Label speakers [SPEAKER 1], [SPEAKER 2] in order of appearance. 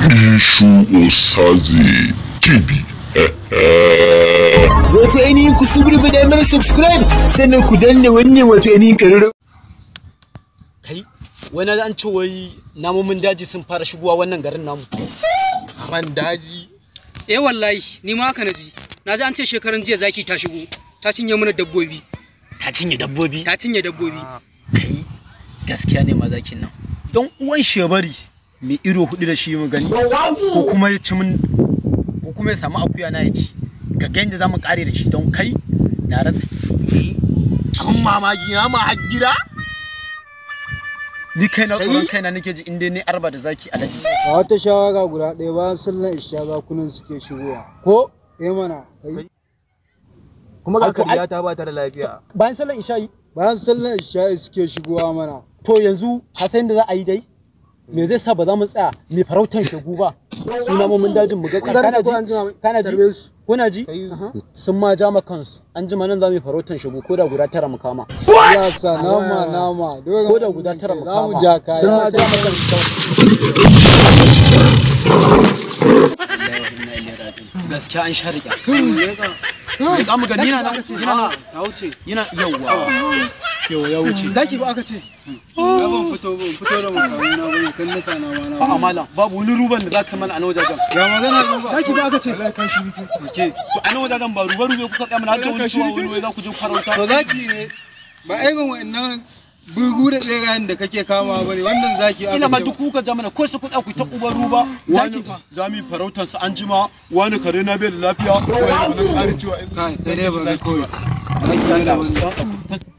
[SPEAKER 1] Ishu Osaze TV.
[SPEAKER 2] Wato ainihin ku subrubida mana subscribe sannan ku danna wannan wato ainihin kararrawa.
[SPEAKER 3] Kai, wai na an ce wai namomin daji sun fara shigowa wannan garin namu.
[SPEAKER 4] Man daji?
[SPEAKER 5] Eh wallahi, ni ma haka naji. Naji an ce shekaran jiya zaki ta shigo, ta cinye mana dabbobi.
[SPEAKER 3] Ta cinye dabbobi?
[SPEAKER 5] Ta cinye dabbobi.
[SPEAKER 3] Kai, gaskiya ne ma zakin nan. Don uwan shebari mai ido hudu da shi mu gani, ko kuma ya ci mun, ko kuma ya samu akuya na ya ci. Ga ga yadda zamu kare da shi don kai na rafi.
[SPEAKER 4] Abin mamaki na ma har gida?
[SPEAKER 3] Ni kai na tsoron kaina nake ji inda ni arba da zaki a daji.
[SPEAKER 6] A wata shawara guda ɗaya bayan sallar isha zakunan suke shigowa.
[SPEAKER 3] Ko?
[SPEAKER 6] Eh mana, kai.
[SPEAKER 4] Kuma ga kariya ta ba ta da lafiya.
[SPEAKER 3] Bayan sallar isha yi?
[SPEAKER 6] Bayan sallar isha suke shigowa mana.
[SPEAKER 3] To yanzu Hassan da za a yi dai? Me zai sa ba za mu tsaya mai farautan shegu ba? Su namomin dajin mu ga kana ji? Kana ji? Kuna ji? Sun ma ja ma kansu. An jima nan za mu yi farautan shegu ko da guda 9 mu kama.
[SPEAKER 6] Ya sa nama nama.
[SPEAKER 3] Ko da guda 9 mu
[SPEAKER 6] Za mu
[SPEAKER 3] kama.
[SPEAKER 6] ja kaya.
[SPEAKER 3] Sun ma ja ma kansu. Gaskiya an sha riƙa. Riƙa mu gani yana nan, yana nan.
[SPEAKER 6] Ta wuce.
[SPEAKER 3] Yana yawwa. Yawa ya wuce.
[SPEAKER 5] Zaki ba aka ce.
[SPEAKER 6] Na ban fito ban fito da makamai na bane kalluka na ma na.
[SPEAKER 3] A'a malam, babu wani ruban da zaka mana a nan wajajen.
[SPEAKER 6] Ga magana ruba.
[SPEAKER 5] Zaki ba aka ce.
[SPEAKER 6] Oke.
[SPEAKER 3] To a nan wajajen ba ruba rube kuka tsaya mana har da wani cewa wani wai za ku je farauta.
[SPEAKER 6] To zaki ne ba irin wa'annan burgu da ɓerayen da kake kama bane wannan zaki aka
[SPEAKER 3] Ina ma
[SPEAKER 6] ce.
[SPEAKER 3] duk kuka ja mana ko su kuɗa ku ta uban ruba.
[SPEAKER 5] Zaki fa.
[SPEAKER 3] Za mu yi farautar su an jima wani kare na bai da lafiya.
[SPEAKER 6] Kai, kai dai bari kawai. Zaki ne da wani.